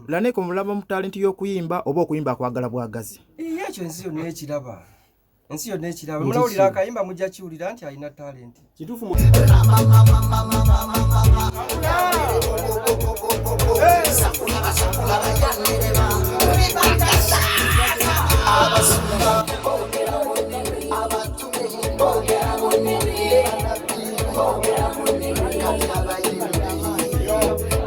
Lanek omulaba mu talenti y'okuyimba oba okuyimba akwagala bwagazi? Iye, ekyo ensi yonna ekiraba, ensi yonna ekiraba. Munawulira akayimba, mujja kiwulira nti alina talenti. Kituufu.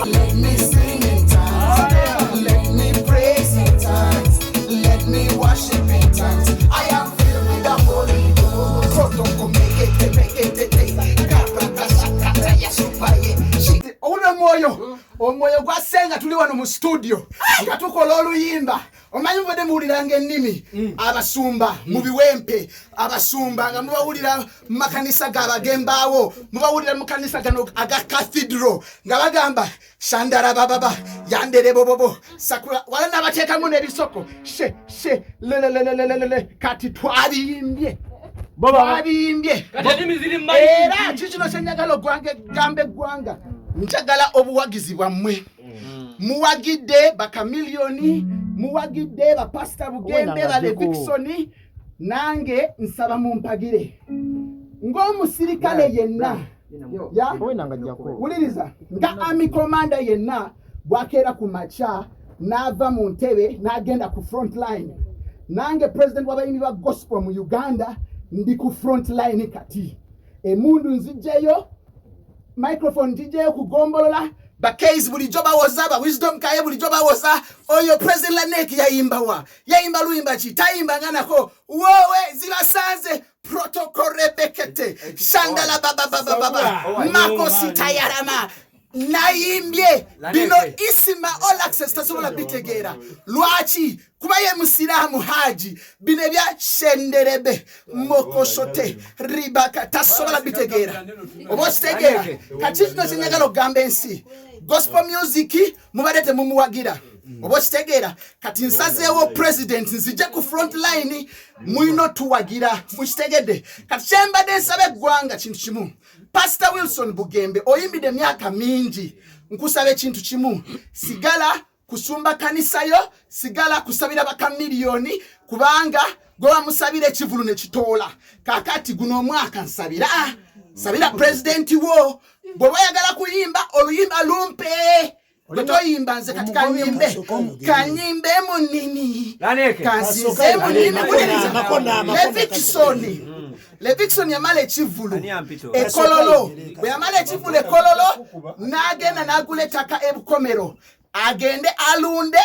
Let me sing in tongues. Let me praise in tongues. Let me worship in tongues. I am filled with the Holy Ghost. Owulira omwoyo, omwoyo gwa senga. Tuli wano mu studio nga tukola oluyimba. Omanyi mubadde muwuliranga ennimi, abasumba mu biwempe, abasumba nga mubawulira mu makanisa gabagembaawo, mubawulira mu kanisa gano aga cathedral nga bagamba shandarabababa yanderebobobo sakula wala nabateekamu n'ebisoko she she lelelelelelele. Kati twabiyimbye, twabiyimbye. Era kikino kyenjagala ogwange gamba eggwanga, njagala obuwagizi bwammwe. Muwagidde bakamiliyoni, muwagidde bapasita Bugembe, ba Levikisoni, nange nsaba mumpagire ng'omusirikale yenna. Ya? Wuliriza, nga army commander yenna bwakeera ku makya n'ava mu ntebe n'agenda ku front line, nange president w'abayimbi ba gospel mu Uganda ndi ku front line. Kati emundu nzijjayo, microphone njijjayo kugombolola. Bakais bulijjo bawoza, ba Wisdom Kaye bulijjo bawoza, oyo President Lanek yayimbawa? Yayimba luyimba ki? Tayimba nga nako. Wowe zibasanze protokorebekete shandala bababababa makositayarama. Nayimbye bino, Isima All Access tasobola bitegeera. Lwaki? Kuba ye musiraamu haji. Bino ebya shenderebe mokosote ribaka tasobola bitegeera, oba okitegeera? Kati kino kyenjagala okugamba ensi, gospel music mubadde temumuwagira, oba okitegeera? Kati nsazeewo president nzije ku front line, mulina otuwagira. Mukitegedde? Kati kyembadde nsaba eggwanga kintu kimu. Pastor Wilson Bugembe, oyimbidde emyaka mingi, nkusaba ekintu kimu: sigala kusumba kanisa yo, sigala kusabira bakamiliyoni, kubanga gwe wamusabira ekivulu ne kitoola. Kakati guno omwaka nsabira, sabira pulezidenti wo. Bw'oba oyagala kuyimba oluyimba lumpe, bwe toyimba nze kati kanyimbe, kanyimbe mu nnimi, kansinze mu nnimi. Wuliriza, Levikisoni, Levikisoni yamala ekivulu ekololo. Bwe yamala ekivulu ekololo, n'agenda n'agula ettaka ebukomero, agende alunde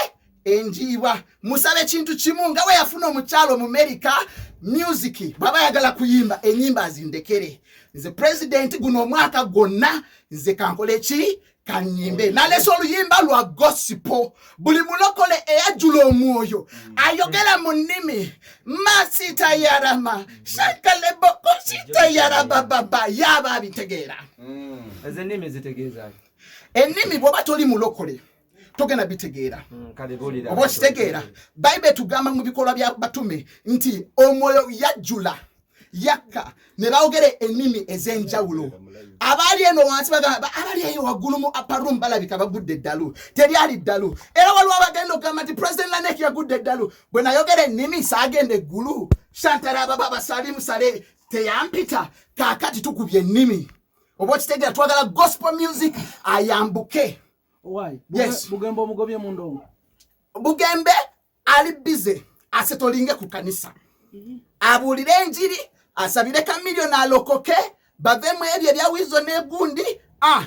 enjiibwa. Musaba ekintu kimu, nga bwe yafuna omukyalo mu Amerika, music bw'aba ayagala kuyimba enyimba azindekere nze president. Guno omwaka gwonna nze kankole ki? Kanyimbe. Nalesa oluyimba lwa gospel. Buli mulokole eyajjula omwoyo ayogera mu nnimi masitayarama shakalebokositayarabababa yaaba abitegeera. Ezo ennimi zitegeeza? Ennimi bw'oba toli mulokole togenda bitegeera. Kale buulira. Oba okitegeera? Bayibuli etugamba mu Bikolwa bya Batume nti omwoyo yajjula, yakka, ne bawogera ennimi ez'enjawulo. Abaali eno wansi bagamba, abali eyo waggulu mu upper room balabika bagudde eddalu. Teryali ddalu. Era waliwo abagenda okugamba nti President Lanek yagudde eddalu. Bwe nayogera ennimi saagenda eggulu? Shantarababa basalimu sale teyampita. Kaakati tukubye ennimi, oba okitegeera? Twagala gospel music ayambuke. Why? Yes. Bugembe omugobye mu ndongo. Bugembe ali busy, asetolinge ku kanisa, abuulire enjiri, asabire Kamiliyoni alokoke, bavemu ebyo ebya Wizo n'egundi, ah.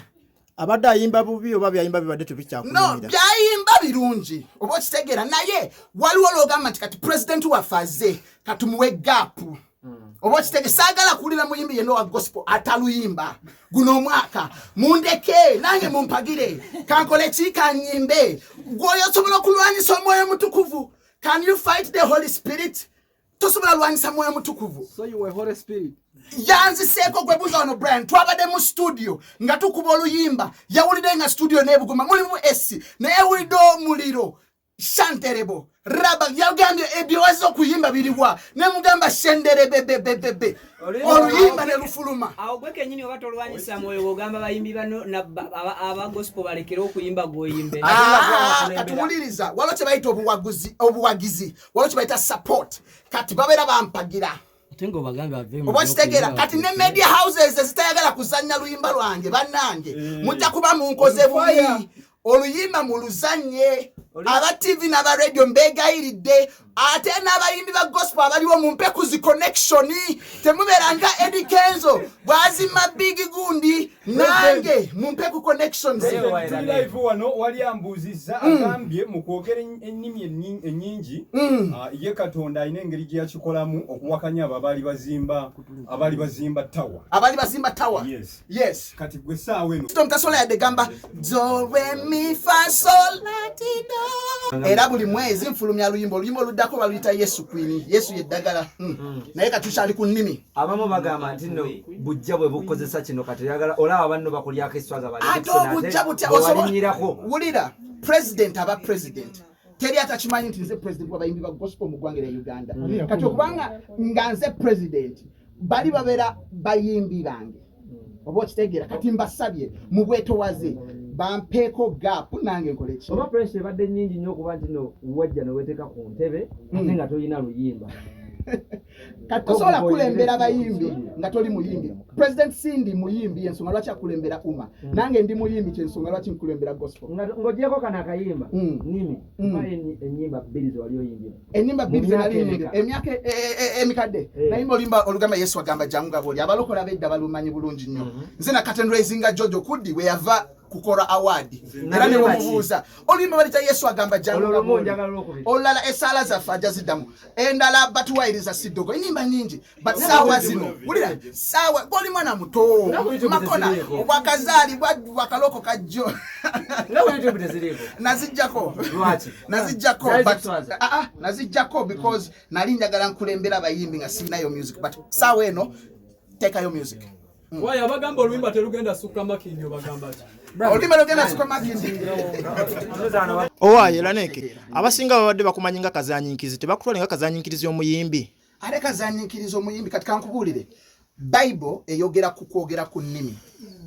Abadde ayimba bubi oba byayimba bibadde No. tebikyakunyumira? Byayimba birungi, oba okitegeera? Naye waliwo lwogamba nti kati pulezidenti waffe aze, katumuwe gap, oba okitegeera? Saagala kuwulira muyimbi yenna owa gospel ataluyimba guno omwaka. Mundeke nange mumpagire, kankole ki? Kanyimbe. Gwoyo osobola okulwanyisa omwoyo mutukuvu? Can you fight the Holy Spirit? Tosobola lwanyisa mwoyo mutukuvu. So you were Holy Spirit. Yanziseeko. Gwe buuza wano Brian, twabadde mu studio nga tukuba oluyimba, yawulidde nga studio n'ebuguma mulimu esi, naye yawulidde omuliro. Shanterebo raba yagambye ebyowaza okuyimba biriwa, nemugamba shenderebebebebe, oluyimba ne lufuluma. Awo gwe kenyini oba tolwanyisa mwoyo, ogamba bayimbi bano aba gospel balekere okuyimba, gwoyimbe. Ah, katuwuliriza, waliwo kye bayita obuwagizi, waliwo kye bayita support. Kati babeera bampagira. Ate nga obagambe bave mu Oba kitegeera? by'okuyimba. Kati ne media houses ezitayagala kuzannya luyimba lwange, bannange, mujja kuba munkoze bubi. Oluyimba muluzanye. Aba TV n'aba radio, mbegayiridde. Ate n'abayimbi ba gospel abaliwo, mumpe ku zi connection. Temubeera nga Eddie Kenzo bwazima big gundi. Nange mumpe ku connections. Tuli live wano, wali ambuuzizza, agambye mu kwogera ennimi ennyingi, ye Katonda alina engeri gye yakikolamu okuwakanya abo abaali bazimba tawa. Abali bazimba tower. Yes. Yes. Kati gwe essaawa eno Tom tasobola yadde gamba do re mi fa sol la ti do. Era buli mwezi nfulumya luyimba. Oluyimba oluddako baluyita Yesu Queen, Yesu yeddagala. Naye katukyali ku nnimi. Abamu bagamba nti nno bujja bwe bukozesa kino, kati oyagala olaba banno bakulyako eswaga. Ate obujja butya? Bwewalinyirako. Wulira, president aba president, teri atakimanyi nti nze president w'abayimbi ba gospel mu ggwanga erya Uganda. Kati okubanga nga nze president, bali babeera bayimbi bange, oba okitegeera? Kati mbasabye mu bwetowaze bampeeko gap, nange nkole ki. Oba pressure ebadde nnyingi nnyo okuba nti no wajja neweteeka ku ntebe ate nga tolina luyimba? Kati tosobola kukulembera bayimbi nga toli muyimbi. President Cindy muyimbi, ensonga lwaki akulembera UMA. Nange ndi muyimbi, kyensonga lwaki nkulembera gospel. Ng'ogyeko kano akayimba nimi, mpayo ennyimba bbiri ze wali oyimbye. Enyimba bbiri Mu ze myaka nali nyimbye? emeka? Emyaka emikadde. Nayimba oluyimba olugamba Yesu agamba jangu nga bwoli. Abalokola bedda balumanyi bulungi nnyo. Nze nakatendraisinga Jojo Kuddi bwe yava kukola award, era ne wemubuuza oluyimba balita Yesu agamba jangu Olwo nga lumu, bw'oli. njagala olwokubiri. Olulala esaala zaffe ajja ziddamu, endala batuwayiriza siddogo. Enyimba nyingi, but saawa zino, wulira, saawa goli mwana muto. Nga ku YouTube Makona teziriiko. bwakazaali bwakaloko kajjo. Nga ku YouTube teziriiko. Nazijjako. Lwaki? Nazijjako. Zali But nazijjako because nali njagala nkulembera abayimbi nga sirinayo music, but saawa eno teekayo music. Wayi abagamba oluyimba telugenda sukka Makindi, obagamba ki? Oluyimba lugenda sukka Makindi. Owaaye Laneke, abasinga babadde bakumanyi nga kazanyinkirizi, tebakutwale nga kazanyinkirizi omuyimbi. Ate kazanyinkiriza omuyimbi, kati kankubuulire, Bayibuli eyogera ku kwogera ku nnimi,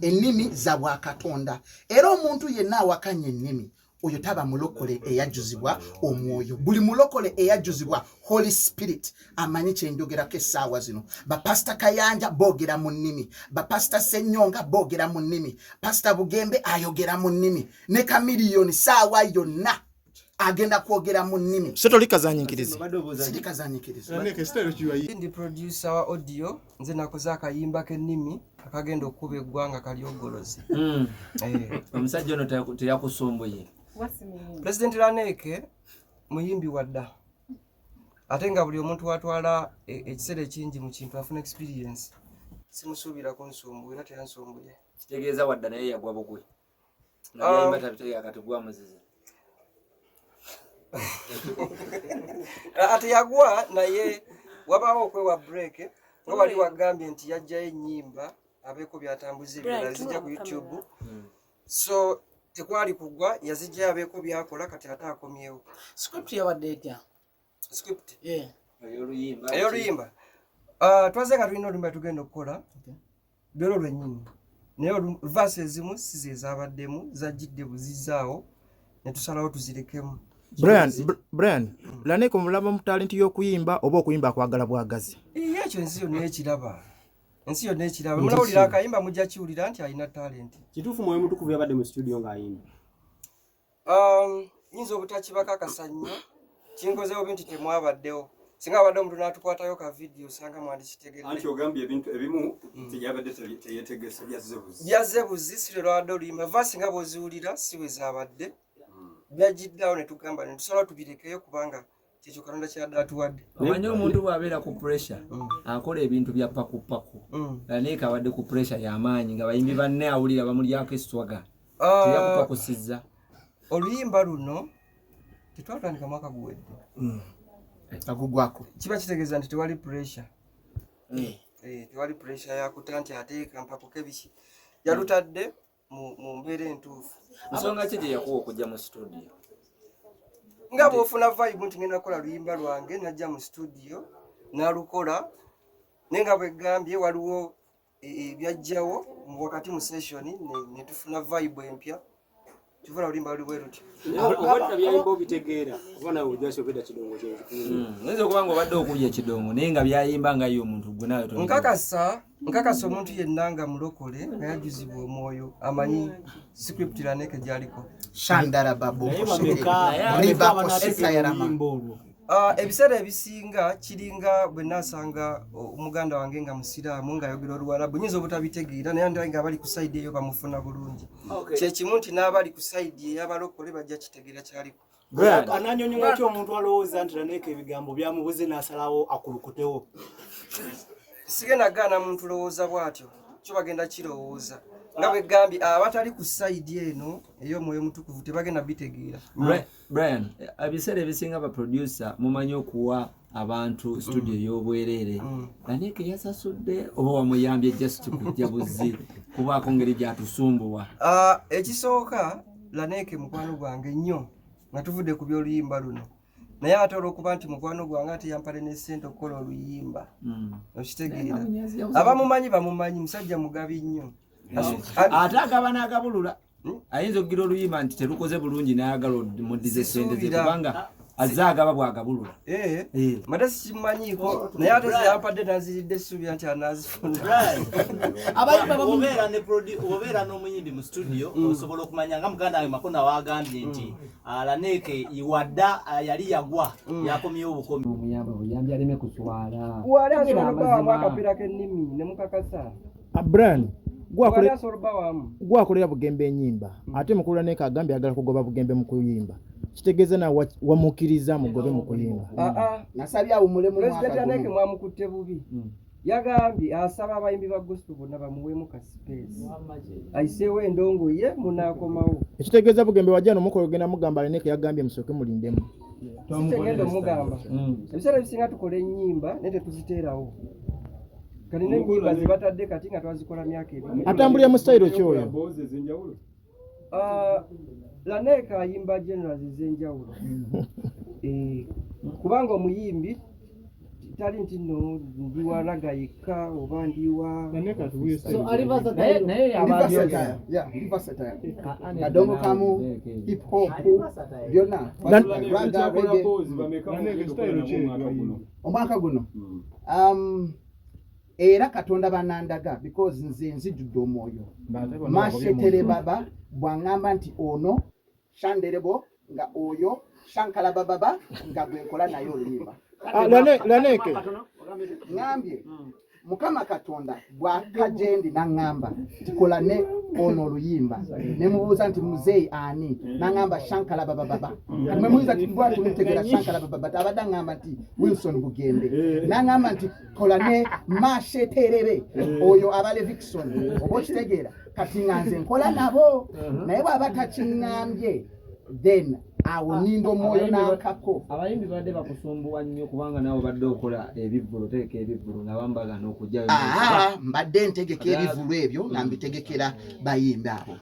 ennimi za bwakatonda. Era omuntu yenna awakanya ennimi, oyo taba mulokole eyajjuzibwa omwoyo. Buli mulokole eyajjuzibwa Holy Spirit amanyi kyenjogerako essaawa zino. Bapasita Kayanja boogera mu nnimi, bapasita Senyonga boogera mu nnimi, Pasita Bugembe ayogera mu nnimi, ne Kamiliyoni saawa yonna agenda kwogera mu nnimi. So toli kazanyinkirizi? Siri kazanyinkirizi. Ndi producer wa audio, nze nakoze akayimba k'ennimi akagenda okukuba eggwanga kalyogolozi. Eh. Omusajja ono teyakusumbuye? President Laneke muyimbi wadda, ate nga buli omuntu watwala ekiseera ekingi mu kintu afuna experience. Simusuubira kunsumbuye era teyansumbuye. Kitegeeza wadda naye yagwa bugwe nga byayimba tabitegeka, kati gwa muzizi. Ate yagwa, naye wabaawo okwewa break, nga wali wagambye nti yajjayo ennyimba abeeko byatambuza, ebirala zijja ku YouTube. So tekwali kugwa, yazijjayo abeeko byakola, kati ate akomyewo. Script yabadde etya? Script? Yeah. Ey'oluyimba. Ey'oluyimba. Ah, twaze nga tulina oluyimba tugenda okukola byolwo lwennyini, naye verse ezimu si ze zabaddemu, zajjidde buzizaawo ne tusalawo tuzirekemu. Brian, Brian Laneke omulaba mu talenti y'okuyimba oba okuyimba akwagala bwagazi? Iye, ekyo ensi yonna ekiraba, ensi yonna ekiraba. Munawulira akayimba, mujja kiwulira nti alina talenti. Kituufu Mwoyo Mutukuvu yabadde mu studio ng'ayimba? Nyinza obutakibakakasa nnyo, kinkozeewo bintu temwabaddewo. Singa abadde omuntu n'atukwatayo ka vidiyo, osanga mwandikitegedde. Anti ogambye ebintu ebimu teyabadde teyetegese, byazze buzi. Byazze buzi, si lwe lwabadde oluyimba. Verse nga bw'oziwulira si bwe zaabadde, byajjiddeawo ne tugamba ne tusalawo tubirekeyo, kubanga kyekyo Katonda kyadde atuwadde. Omanyi omuntu bw'abeera ku pressure akola ebintu bya pakupaku. Laneka abadde ku pressure y'amaanyi nga bayimbi banne awulira bamulyako eswaga. Teyakupakusizza? Oluyimba luno tetwatandika mwaka guwedde. Agugwako. Kiba kitegeeza nti tewali pressure. Eh, tewali pressure yakuta nti ate mpakuke biki. Yalutadde mu mbeera entuufu. Nsonga ki gye yakuwa okujja mu studio? Nga bw'ofuna vibe nti ngenda kukola luyimba lwange, najja mu studio n'alukola, naye nga bwegambye waliwo ebyajjawo wakati mu session ne tufuna vibe empya, tufuna oluyimba luli bwe lutyo. Obadda byayimba obitegeera oba nawe ojasi obedda kidongo Oyinza okuba nga obadde okubya ekidongo naye nga byayimba nga ye omuntu gwe nawe tobitegera. Nkakasa omuntu yenna nga mulokole nga yajjuzibwa omwoyo amanyi script Laneke gyaliko. Shandara babo. Naye bameka Riba abanategeera kositayarama. oluyimba olwo? Ebiseera ebisinga kiringa bwe naasanga omuganda wange nga musiraamu ng'ayogera Oluwarabu, nyinza obutabitegeera, naye ndabe nga abali ku side eyo bamufuna bulungi. Kyekimu nti n'abali ku side ey'abalokole bajja kitegeera kyaliko. Brian. Ananyonyola ki omuntu alowooza nti Laneke ebigambo byamubuze n'asalawo akulukutewo? Sigenda gaana muntu lowooza bw'atyo, kyo bagenda kirowooza. Nga bwe gambye, abatali ku side eno ey'omwoyo mutukuvu tebagenda bitegeera. Brian, ebiseera ebisinga baproducer mumanyi okuwa abantu studio ey'obwereere. Laneke yasasudde oba wamuyambye just kujja buzi kubaako ngeri gyatusumbuwa? Ekisooka, Laneke mukwano gwange nnyo nga tuvudde ku by'oluyimba luno, naye ate olw'okuba nti mukwano gwange ate yampale ne ssente okukola oluyimba. Okitegeera, abamumanyi bamumanyi, musajja mugabi nnyo. Ate agaba n'agabulula, ayinza okugira oluyimba nti terukoze bulungi n'ayagala muddize sente ze, Sisuubira. kubanga azze agaba bw'agabulula. Mbadde sikimanyiiko, naye ate zeyampadde naziridde, essuubira nti anaazifuna. Abayimba bamu- Obeera n'omuyimbi mu studio, osobola okumanya nga muganda wange Makona wagambye nti Laneke wadda yali yagwa, yakomyewo bukomi. Omuyamba buyambi aleme kuswala. Wali asobola obbawamu akapiira k'ennimi ne mukakasa. Brian, Wali asobola obbawamu. Gwakolera Bugembe enyimba, ate mukulu Laneke agambye ayagala kugoba Bugembe mu kuyimba, kitegeeza nawe wamukkiriza mugobe mu kuyimba? Aa. Nasabye awummulemu Pulezidenti mwaka Laneke gumu. mwamukutte bubi. Yagambye asaba abayimbi ba gospel bonna bamuweemu ka space, ayiseewo endongo ye munaakomawo. Ekitegeeza Bugembe wajja nomukola ogenda mugamba Laneke yagambye musooke mulindemu? Sikyengenda omugamba. Ebiseera ebisinga tukola ennyimba naye tetuziteerawo. Kati n'ennyimba ze batadde kati nga twazikola myaka 2. Atambulira mu style ki oyo? Bozi ez'enjawulo. Laneke ayimba genres ez'enjawulo. Kubanga omuyimbi tali nti no ndi wa ragga yekka oba ndi wa So, ali versatile. Naye Ndi yaba versatile. Yeah, ndi versatile. Kadongo kamu, hip hop, byonna. Ragga, Ekyakola reggae. bozi bameka mugenda okukola nabo omwaka guno? Omwaka guno, era Katonda banandaga because nze nzijjudde omwoyo mashetere baba bw'aŋŋamba nti ono shanderebo nga oyo shankala bababa nga gwe nkola naye oluyimba. Laneke. Ŋŋambye Mukama Katonda bw'aka gye ndi n'aŋŋamba tikola ne ono oluyimba, ne mubuuza nti muzeeyi ani, n'aŋŋamba Shankala babababa. Kati mwe muyinza lwaki mutegeera Shankala bababa, abadde aŋŋamba nti Wilson Bugembe, n'aŋŋamba nti kola ne Masheterere oyo aba Levixone, oba okitegeera. Kati nga nze nkola nabo, naye bw'aba takiŋŋambye then awo ninda omwoyo n'ankako. Abayimbi badde bakusumbuwa nnyo kubanga naawe obadde okola ebivvulu, oteeka ebivvulu nga bambagana okujjayo. Aa, mbadde ntegeka ebivvulu ebyo nga mbitegekera bayimbi abo.